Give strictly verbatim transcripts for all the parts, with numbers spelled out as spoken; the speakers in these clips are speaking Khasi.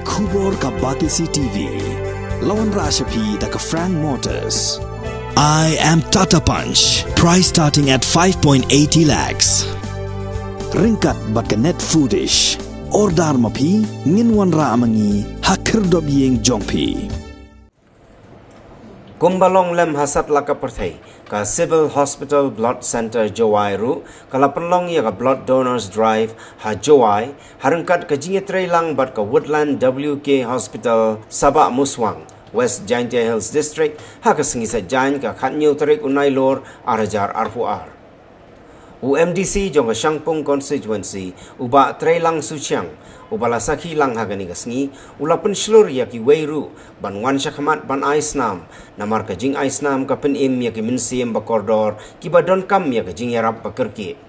Khubor ka Batesi T V. La wanrah sha phi da ka Frank Motors. I am Tata Punch. Price starting at five point eighty lakhs. Ryngkat bad ka Net Foodish. Order ma phi, ngin wanrah ma ngi ha khyrdop ïing jong phi. Kumba long lem ha satlak ka pyrthei, ka Civil Hospital Blood Centre Jowai ruh ka la pynlong ïa ka Blood Donors Drive ha Jowai, ha ryngkat ka jingïatreilang bad ka Woodland W K Hospital Sabah Muswang, West Jaintia Hills District, ha ka sngi Saitjaiñ ka khathynñiew tarik u Nailur ar hajar arphew ar. U M D C jong ka Shangpung Constituency, u Bah Treilang Suchiang, uba la sakhi lang ha kane ka sngi, u la pynshlur ïa kiwei ruh ban wan shakhmat ban ai snam, namar ka jingai snam ka pynim ïa ki mynsiem ba kordor kiba donkam ïa ka jingïarap ba kyrkieh.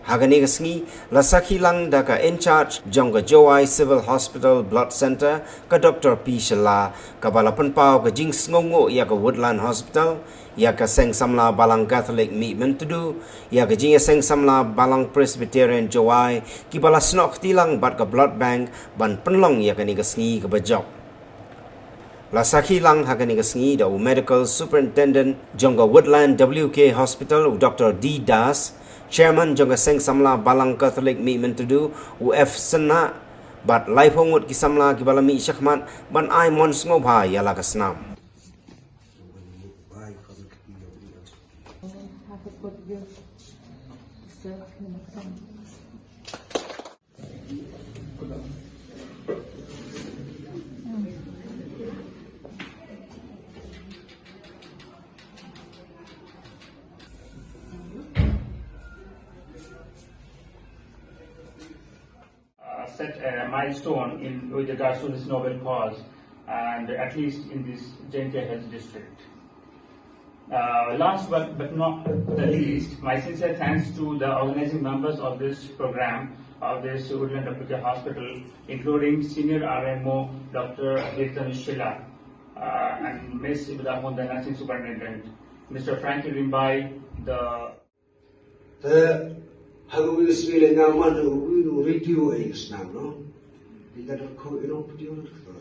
Ha kane ka sngi, la sakhi lang da ka in charge jong ka Jowai Civil Hospital Blood Centre, ka Doctor P Shylla, kaba la pynpaw ka jingsngewnguh ïa ka Woodland Hospital, ïa ka Seng Samla Balang Katholik Mihmyntdu, ïa ka jingïaseng samla Balang Presbyterian Jowai, kiba la snoh kti lang bad ka Blood Bank ban pynlong ïa kane ka sngi kaba jop. La sakhi lang ha kane ka sngi da u Medical Superintendent jong ka Woodland W K Hospital, u Doctor D Das, Chairman jong ka Seng Samla Balang Katholik Mihmyntdu, u F Synnah, bad laiphew ngut ki samla kiba la mih shakhmat ban ai mon sngewbha ïa la ka snam. Uh, set a milestone in with regards to this noble cause, and at least in this Jaintia Hills district. Uh, last but, but not the least, my sincere thanks to the organizing members of this program, of this Woodland W K Hospital, including Senior R M O Doctor Hirtan Shylla, uh, and Miss Ibidahon, the nursing superintendent, Mister Frankie Rimbai, the Te ha ka wi ka sngi leh nga man ha ka wi u radio ei ka snam, no? Di ka dot ko ino pdio dot ko.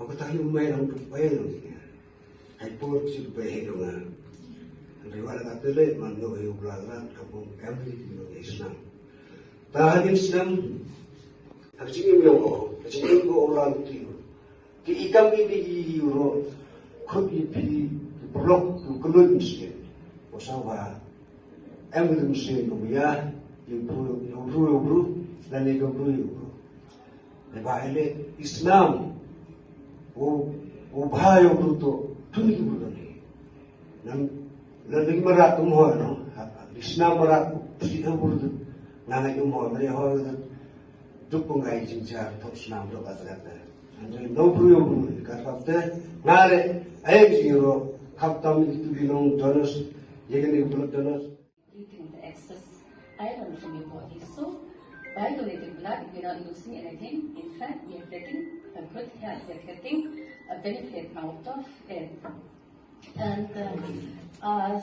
O ka tahi u mai lang tu pai lang ni. Hai por chi tu pai he dong nga. Andre wala ka tele man no he u bla la ka bom em ni no ei snam. Ta ha kin snam. Ha ka chi ni mi o. Ha ka chi ni ko o lang ti. Ki i kam ki ki i ro khut i phi ki prok ki klut mesti. Ko sa ba em ki mesti ko ya i bru i bru i bru dan i bru i bru. Ne ba ele i snam o o ba i bru to tuni ki bru ni. Nan nan ni mara tum ho no. Di snam mara si ho bru tu. Nan ni tum ho mari ho tu. Duk pun ngai jingjar thok snam dok atrata. Andre no bru yo bru ka thok te ngare ai jiro khap tam itu binong donos yegene blood donos. Depleting the excess iron from your body. So, by donating blood, we're not losing anything. In fact, we are getting a good health. We are getting a benefit out of it. And uh, uh,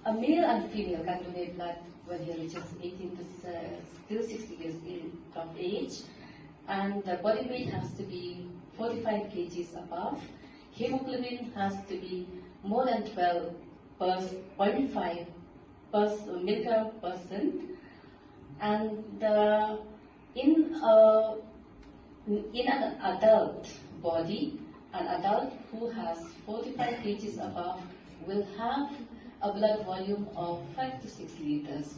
a male and female can donate blood when he reaches eighteen to, uh, till sixty years in, of age. And the body weight has to be forty-five kgs above. Hemoglobin has to be more than twelve per point five per milligram percent. And uh, in a in an adult body, an adult who has forty-five kgs above will have a blood volume of five to six liters.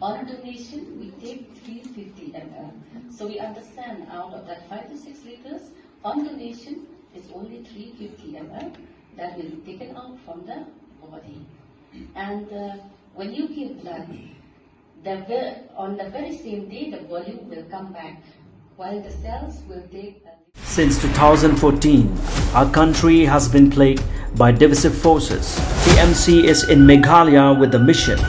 On donation, we take three fifty m l. So we understand out of that five to six liters, on donation is only three fifty m l that will be taken out from the body. And uh, when you give blood, the ve- on the very same day, the volume will come back, while the cells will take a Since two thousand fourteen, our country has been plagued by divisive forces. T M C is in Meghalaya with the mission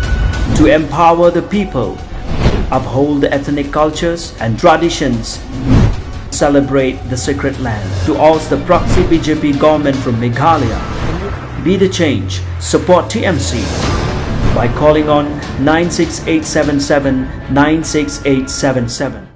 to empower the people, uphold the ethnic cultures and traditions, celebrate the sacred land. To oust the proxy B J P government from Meghalaya, be the change. Support T M C by calling on nine six eight seven seven nine six eight seven seven.